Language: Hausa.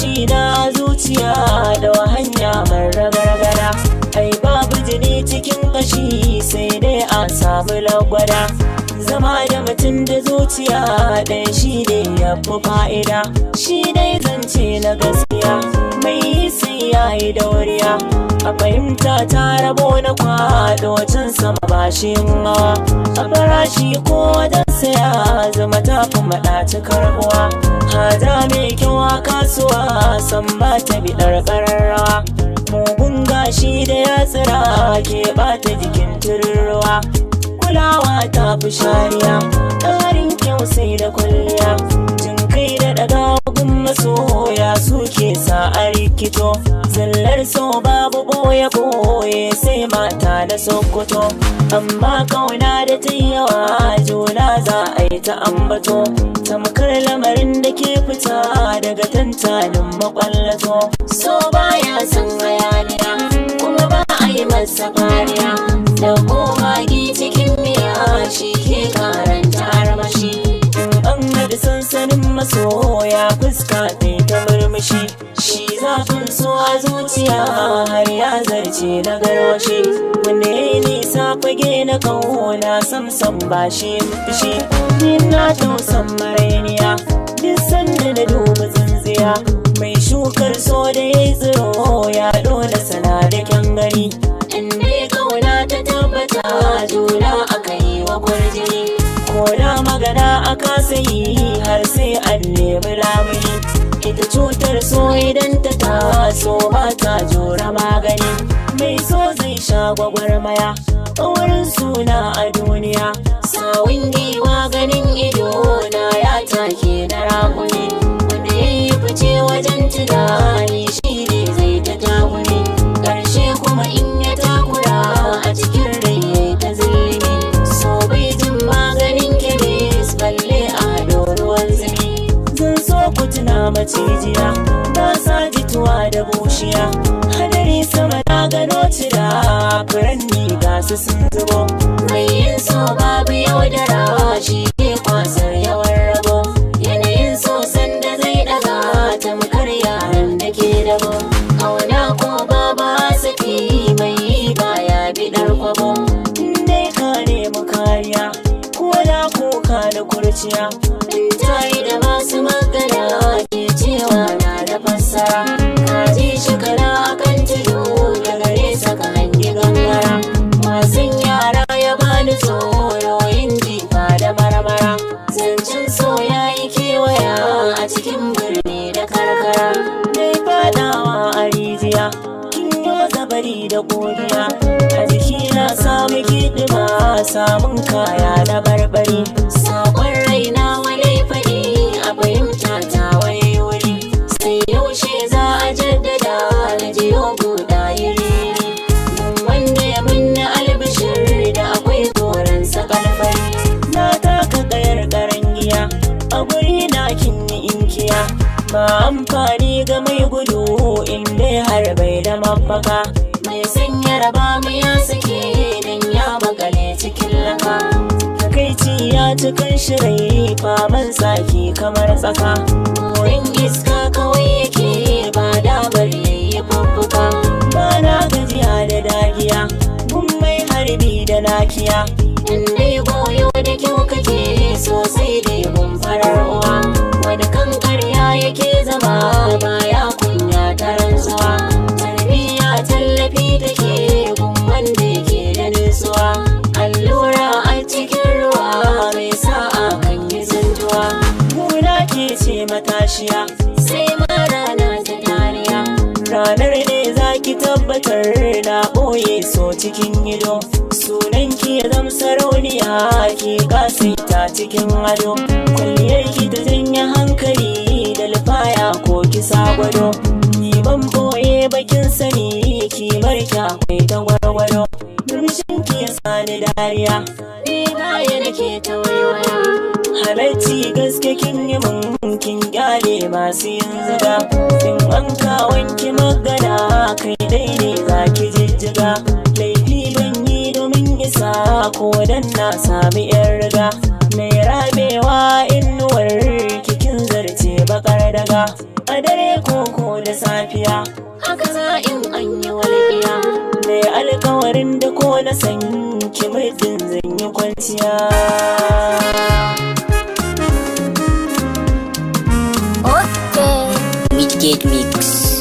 Kishi na zuciya da hanya mara gargara. Ai babu jini cikin kashi sai dai a samu lagwada. Zama da mutum da zuciya ɗaya shi ne ya fi fa'ida. Shi dai zance na gaskiya mai yi sai ya yi dauriya. A fahimta ta rabo na kwaɗo can sama ba shi hawa. A farashi ko wajen saya zama tafi maɗaci karbuwa. Haja mai kyau a kasuwa san ba ta biɗar ƙararrawa. Mugun gashi da ya tsira ke ɓata jikin tururuwa. Kulawa ta fi shariya, ƙarin kyau sai da kwalliya. Jin kai da ɗagagun masoya suke sa a rikito. Zallar so babu ɓoye-ɓoye sai mata da Sokoto. Amma kauna da ta yawa juna za a yi ta ambato. Tamkar lamarin da ke fita daga tantanin makwallato. So baya son hayaniya kuma ba a yi masa fariya. Da magi cikin miya shi ke karanta armashi. In an haɗu sansanin masoya fuska ɗai ta murmushi. Shi zafin so a zuciya har ya zarce na garwashi. Wanda ya yi nisa fage na kauna samsam ba shi fushi. Ni na tausan marainiya duk sanda na duba tsintsiya. Mai shukar so da ya yi tsiro ya dole sana da kyan gani. In dai kauna ta tabbata juna aka yi wa kwarjini. Ko da magana a kasa yi har sai an nemi lamuni. Ita cutar so idan ta taso ba ta jura magani. Mai so zai sha gwagwarmaya wurin suna a duniya. Sawun giwa ganin ido na ya take na rakumi. Wanda ya yi fice wajen tunani shi ne zai ta tagumi. Ƙarshe kuma in ya takura a cikin rai ya ta zillimi. So bai jin maganin kemis balle a ruwan zumi. Zan so ku tuna macijiya ba sa jituwa da bushiya. Hadari sama na gano cira furanni ga su sun zubo. Mai yin so babu yaudara shi ke kwasar yawan rabo. Yanayin so sanda zai daga tamkar yaran da ke dabo. Kauna ko babu hasafi mai yi baya biɗar kwabo. In dai ka nemi kariya ko da kuka da kurciya. In ta yi da masu magana ke cewa na da fassara. Ka ji shi kana akan tudu daga nesa ka hangi gangara. Wasan yara ya bani tsoro yin jifa da marmara. Zancen so ya yi kewaya a cikin birni da karkara. Dai fadawa a rijiya kin yo zabari da godiya. A jiki na samu kiɗima samun kaya na barbari. Saƙon raina wani faɗi a fahimta ta wani wuri. Sai yaushe za a jaddada na jiyo guda yiri. Wanda ya munna albishir da akwai goransa kalfari. Na taka kayar karangiya a guri na kin yi inkiya. Ba amfani ga mai gudu in dai har bai da mafaka. Mai sanya raba mu ya sake dan ya makale cikin laka. Takaici ya cikin shirai faman tsaki kamar tsaka. Wurin iska kawai yake ba damar yayi fuffuka. Ba na gajiya da dagiya mun mai harbi da nakiya. In dai goyo da kyau kake sosai dai gun farar uwa. Wani kan karya yake zama baya kunya ta rantsuwa. Tarbiyya tallafi take gun wanda yake da nutsuwa. Allura a cikin ruwa mai sa'a kan yi zuntuwa. Gona ke ce matashiya Sai ma rana ta dariya. ranar ne za ki tabbatar na ɓoye so cikin ido. Sunan ki ya zam sarauniya ki kasaita cikin ado. Kwalliyar ki ta janye hankali da lufaya ko kisa gwado. Ni ban ɓoye bakin sani kimar ki akwai ta gwargwado. Murmushin ki ya sani dariya. Ni baya nake ta waiwaya. Halarci gaske kin yi mun kin kyale masu yin zuga. In an wanki magana kai dai ne za ki jijjiga. Laifi ban yi domin isa ko dan na sami yan riga. Mai rabewa inuwar kikin zarce bakar daga. A dare koko da safiya. Haka za in an yi walƙiya. Mai alkawarin da ko na san ki mutum zan yi kwanciya. Okay. Midgate Mix.